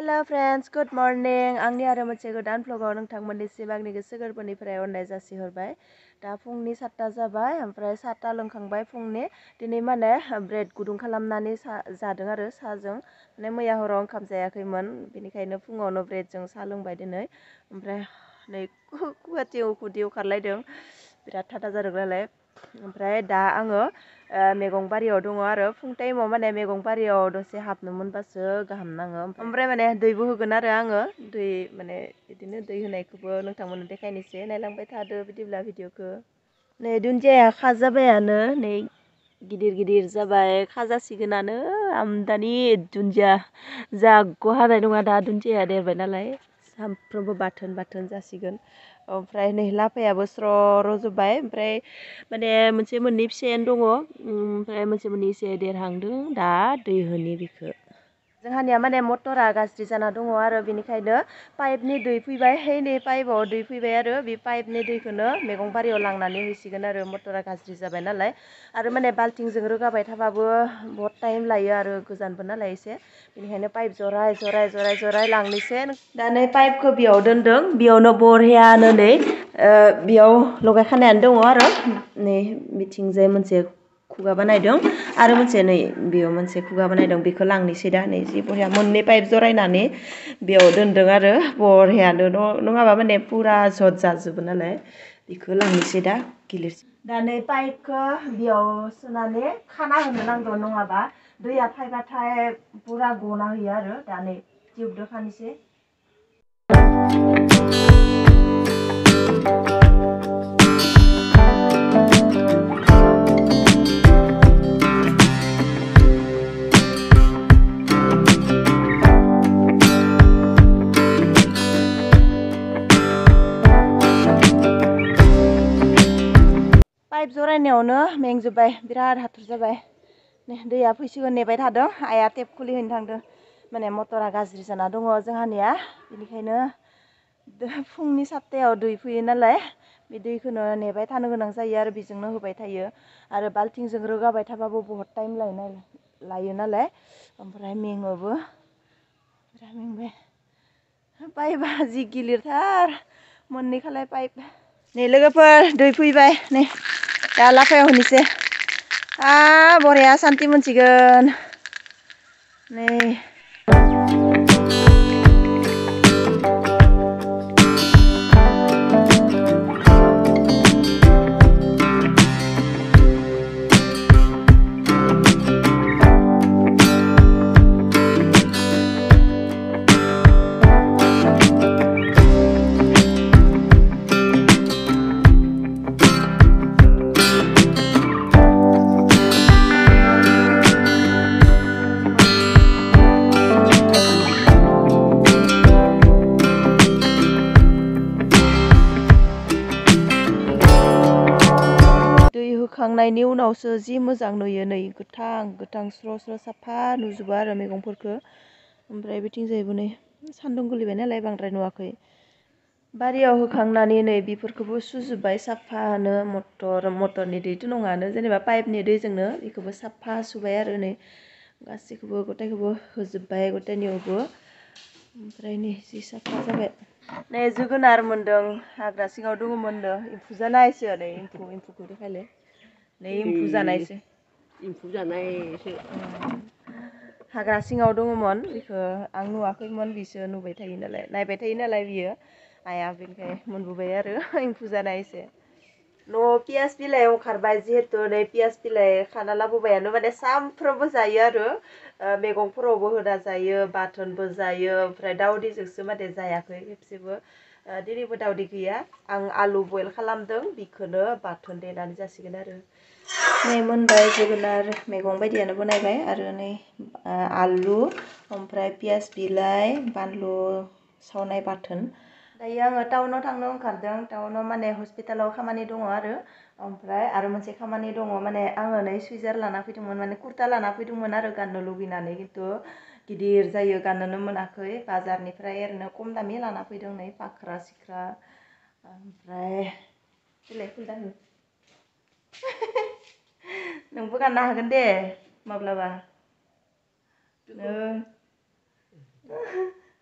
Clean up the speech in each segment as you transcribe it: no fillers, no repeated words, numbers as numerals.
Hello friends, good morning. आंनि आरो मोनसे गोदान vlogआव नोंथांमोननिसिम आंनि गोसो गोरबोनिफ्राय अननाय जासिहरबाय। दा फुंनि 7ता जाबाय, ओमफ्राय साहा लोंखांबाय फुंनि। दिनै माने ब्रेड गुदुं खालामनानै जादों आरो साहाजों। माने मैया हराव ओंखाम जायाखैमोन, बेनिखायनो फुङावनो ब्रेडजों साहा लोंबाय दिनै। ओमफ्राय नै खुगाथियाव ओंखारलायदों, बिराद थाथा जादों नालाय। ओमफ्राय दा आङो मैगं बारियाव दङ आरो फुं टाइमाव माने मैगं बारियाव दसे हाबनो मोनबासो गाहाम नाङो। ओमफ्राय माने दैबो होगोन आरो आङो दै माने बिदिनो दै होनायखौबो नोंथांमोननो देखायनोसै, नायलांबाय थादो बिदिब्ला भिडिअखौ। नै दुन्दियाया खाजाबायानो, नै गिदिर गिदिर जाबाय, खाजासिगोनानो। आमदानि दुन्दिया जागौ हानाय नङा, दा दुन्दियाया देरबाय नालाय सामफ्रोमबो बाथोन जासिगोन। ओमफ्राय नै लाफायाबो स्र' रज'बाय, ओमफ्राय माने मोनसे मोननै फिसायानो दङ, ओमफ्राय मोनसे मोननै एसे देरहांदों। दा दै होनि बिखौ। जोंहानिया माने मटरा गाज्रि जाना दङ आरो बेनिखायनो पाइपनि दै फैबाय, है नै पाइपआव दै फैबाय आरो बे पाइपनि दैखौनो मैगं बारियाव लांनानै हैसिगोन आरो मटरा गाज्रि जाबाय नालाय। आरो माने बाल्थिंजों रोगाबाय थाबाबो बहुत टाइम लायो आरो गोजानबो नालाय एसे, बेनिखायनो पाइप जराय लांनोसै। दा नै पाइपखौ बेयाव दोनदों, बेयावनो बरहियानो नै बेयाव लगायखानायानो दङ आरो नै बिथिंजाय मोनसे खुगा बानायदों आरो मोनसे नै बेयाव मोनसे खुगा बानायदों, बेखौ लांनोसै दा। नै जि बरिया मोननै पाइप जरायनानै बेयाव दोनदों आरो बरहियानो, नङाबा माने फुरा जद जाजोबो नालाय। बेखौ लांनोसै दा गिलिर। दा नै पाइपखौ बेयाव सोनानै खाना होनो नांगौ, नङाबा दैया फायबाथाय फुरा गना होयो आरो। दा नै टिउबजों खानोसै। पाइप जरायनायावनो मेंजोब्बाय, बिराद हाथुर जाबाय। दैया फैसिगोन नेबाय थादों, आइया टेप खुलिहैनो थांदों। माने मटरा गाज्रि जाना दङ जोंहानिया, बेनिखायनो फुंनि 7तायाव दै फैयो नालाय बे दैखौनो नेबाय थानो गोनां जायो आरो बेजोंनो होबाय थायो। आरो बाल्थिंजों रोगाबाय थाबाबो बहुत टाइम लायो नालाय, ओमफ्राय मेङोबो, बिराद मेंबाय। पाइपआ जि गिलिरथार, मोननै खालाय पाइप। नै लोगोफोर दै फैबाय, नै दा लाफायाव होनोसै। बरिया सान्थि मोनसिगोन। नै होखांनायनि उनावसो जि मोजां नुयो, नै गोथां स्र' साफा नुजोबो आरो मैगंफोरखौ। ओमफ्राय बिथिंजायबो नै सान्दुं गोलैबाय नालाय बांद्राय नुवाखै। बारियाव होखांनानै नै बेफोरखौबो सुजोब्बाय साफानो, मटरनि दैथ' नङानो, जेनेबा पाइपनि दैजोंनो बेखौबो साफा सुबाय आरो नै गासैखौबो गथायखौबो होजोब्बाय गथायनियावबो। ओमफ्राय नै जि साफा जाबाय। नै जोगोनार मोनदों, हाग्रा सिङाव दङमोननो, एम्फौ जानायसो। नै एम्फौखौ देखायलाय, नै एम्फौ जानायसो। हाग्रा सिङाव दङमोन, बेखौ आं नुवाखैमोन, बिसो नुबाय थायो नालाय, नायबाय थायो नालाय बियो आइया, बेनिखाय मोनबोबाय आरो एम्फौ जानायसो। न'आव पियास बिलाइ ओंखारबाय जिहेतु नै पियास बिलाइ खाना लाबोबायानो, माने सामफ्रोमबो जायो आरो मैगंफोरावबो होना जायो, बाथोनबो जायो। ओमफ्राय दावदैजोंसो माने जायाखै खेबसेबो, दिनैबो दावदै गैया। आं आलु बयल खालामदों, बेखौनो बाथोन देनानै जासिगोन आरो। नै मोनबाय जोगोनार, मैगं बायदियानो बनायबाय आरो नै आलु, ओमफ्राय पियास बिलाइ, बानलु सावनाय बाथोन। दायो आङो टाउनाव थांनो ओंखारदों, टाउनाव माने हस्पिटालाव खामानि दङ ओमफ्राय आरो मोनसे खामानि दङ, माने आङो नै सुइजार लाना फैदोंमोन, माने कुर्ता लाना फैदोंमोन आरो गाननो लुगैनानै, खिन्थु गिदिर जायो गाननोनो मोनाखै। बाजारनिफ्राय ओरैनो खम दामि लाना फैदों, नै फाख्रा सिख्रा। ओमफ्राय बिलाइ फुलदान नोंबो गाननो हागोन दे माब्लाबा।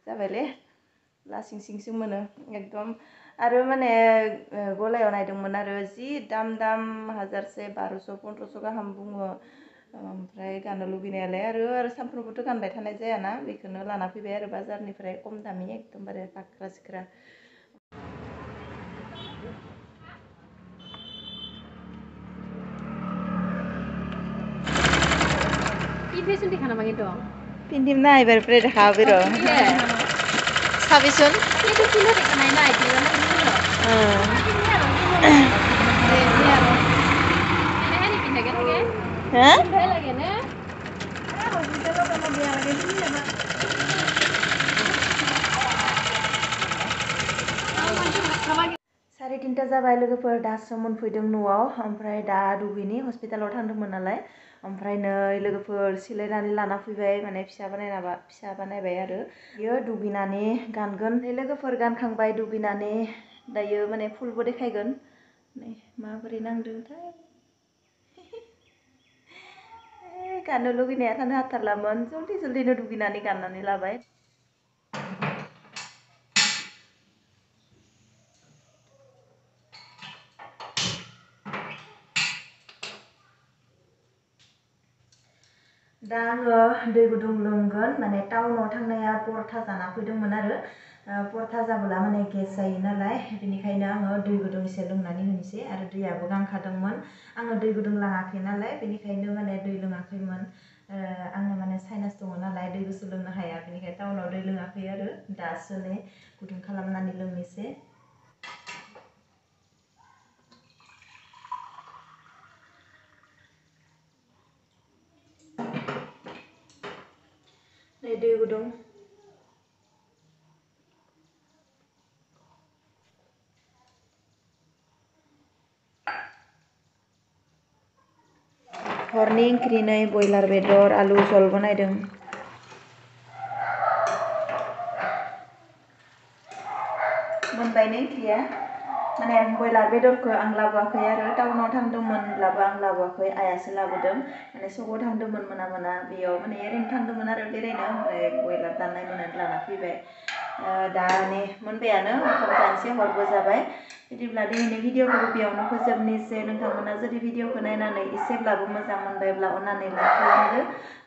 जाबायले लासिं सिंसो मोनो एकदम आरो माने गलायाव नायदोंमोन आरो जि दाम 1000 1200 1500 गाहाम बुङो ओमफ्राय गाननो लुगैनायालाय आरो सानफ्रोमबोथ' गानबाय थानाय जायाना बेखौनो लाना फैबाय आरो बाजारनिफ्राय खम दामि एकदमबारे फाख्रा सिख्रा Ini kan namanya itu. Pindim na ibar pre dekha biro. Sabisun? Itu kilo dek naik itu kan itu. Ini pindah kan ke? Hah? Pindah lagi ne? साराय 3टा जाबाय लोगोफोर दासो मोनफैदों न'आव ओमफ्राय दा दुगैनि हस्पिटालाव थांदोंमोन नालाय ओमफ्राय नै लोगोफोर सिलायनानै लाना फैबाय माने फिसा बानायबाय आरो बियो दुगैनानै गानगोन लोगोफोर गानखांबाय दुगैनानै दायो माने फुलबो देखायगोन नै माबोरै नांदोंथाय गाननो लुगैनाया थानो हाथारलामोन जल्दिनो दुगैनानै गाननानै लाबाय दा आङो दै गुदुं लोंगोन माने टाउनाव थांनाया परथा जाना फैदोंमोन आरो परथा जाबोला माने गेस जायो नालाय बेनिखायनो आङो दै गुदुं एसे लोंनानै होनोसै आरो दैयाबो गांखादोंमोन आङो दै गुदुं लाङाखै नालाय बेनिखायनो माने दै लोङाखैमोन आङो माने साइनास दङ नालाय दै गुसु लोंनो हाया बेनिखायनो टाउनाव दै लोङाखै आरो दासो नै गुदुं खालामनानै लोंनोसै दै गुदुं हरनि ओंख्रि नै बयलार बेदर आलु जल बनायदों मोनबाय नै ओंख्रिया माने बयलार बेदरखौ आं लाबोआखै आरो टाउनाव थांदोंमोनब्लाबो आं लाबोआखै आइयासो लाबोदों माने सकाव थांदोंमोन मोना बेयाव माने ओरैनो थांदोंमोन आरो बेरायनो ओमफ्राय बयलार दाननाय मोननानै लाना फैबाय दा नै मोनबायानो ओंखाम जानोसै हरबो जाबाय बिदिब्ला दिनैनि भिडिअखौ बेयावनो फोजोबनोसै नोंथांमोना जुदि भिडिअखौ नायनानै एसेब्लाबो मोजां मोनबायब्ला अन्नानै लाइक खालामदो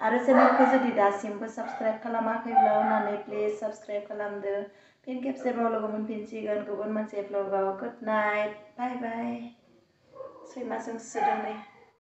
आरो चेनेलखौ जुदि दासिमबो साबस्क्राइब खालामाखैब्ला अन्नानै प्लिज साबस्क्राइब खालामदो फिन खेबसेबाव लोगो मोनफिनसिगोन गुबुन मोनसे ब्लगाव गुड नाइट बाय बाय सैमाजों सुदों नै